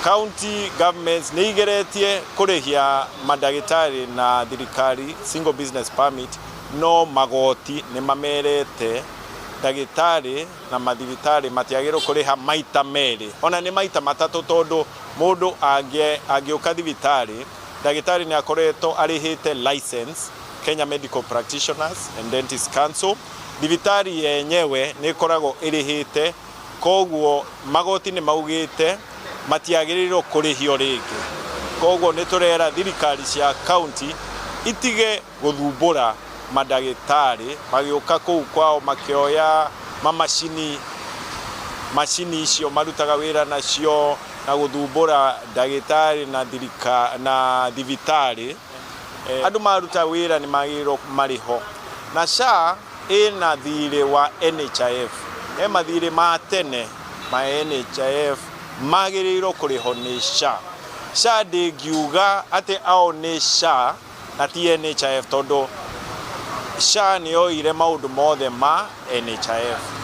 County governments nĩ igeretie kũrĩhia mandagĩtarĩ na thirikari single business permit, no magoti nĩ mamerete ndagĩtarĩ na mathibitarĩ matiagĩrĩirwo kũrĩha maita merĩ, ona nĩ maita matatũ, tondũ mũndũ angĩũka thibitarĩ, ndagĩtarĩ nĩ akoretwo arĩhĩte license Kenya Medical Practitioners and Dentists Council, thibitarĩ yenyewe nĩ ĩkoragwo ĩrĩhĩte. Koguo magoti nĩ maugĩte matiagĩrĩirwo kũrĩhio rĩngĩ. Koguo nĩ tũrera thirikari cia county itige gũthumbũra mandagĩtarĩ magĩũka kũu kwao makĩoya mamacini, macini icio marutaga wĩra nacio na gũthumbũra ndagĩtarĩ na thirika na thibitarĩ. Andũ maruta wĩra nĩ magĩrĩirwo marĩho na SHA ĩna thirĩ wa NHIF. He mathirĩ ma tene ma NHIF magĩrĩirwo kũrĩhwo nĩ SHA. SHA ndĩngiuga atĩ ao nĩ SHA na ti NHIF, tondũ SHA nĩ yoire maũndũ mothe ma NHIF.